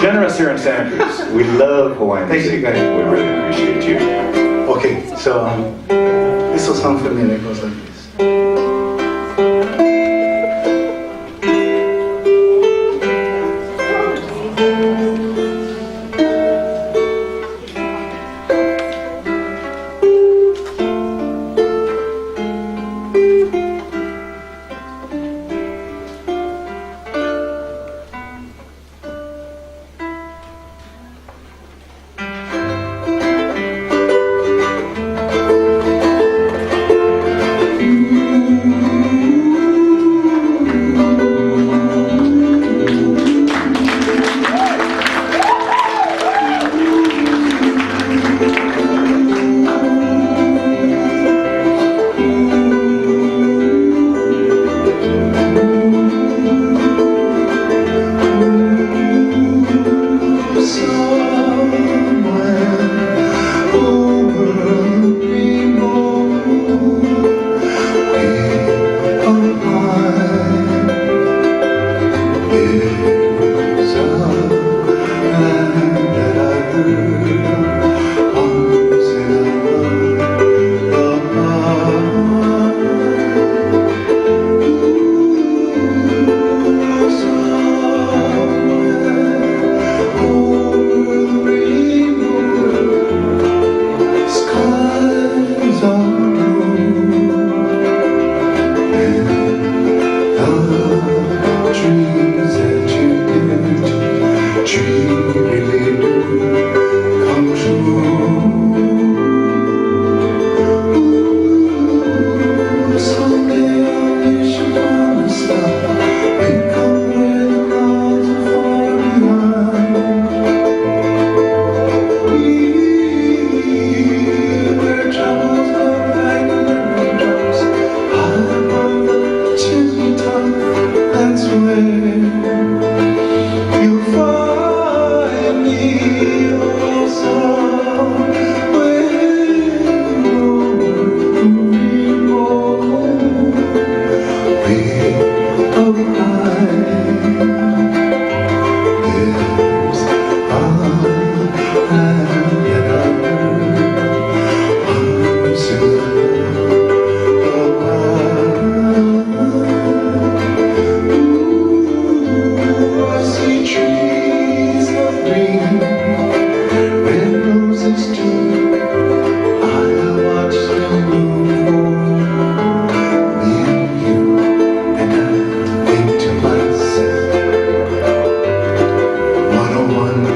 generous here in Santa Cruz. We love Hawaiian Thank music. you, guys. We really appreciate you. Okay, so this will sound familiar. It goes like this. Somewhere over the rainbow, way up high, there's a land that I've heard of once in a lullaby. Ooh, somewhere over the rainbow, skies are blue, and the dreams that you dare to dream really do come true. Ooh, someday I'll wish upon a star and come where the clouds are far behind. Where troubles are like raindrops high above the chimney top. That's where you'll find me. Oh, somewhere over the rainbow, way up high. There's a land that I've heard once in a lullaby. Ooh, I see trees of green, red roses too. I watch them bloom for me and you, and I think to myself, what a wonderful.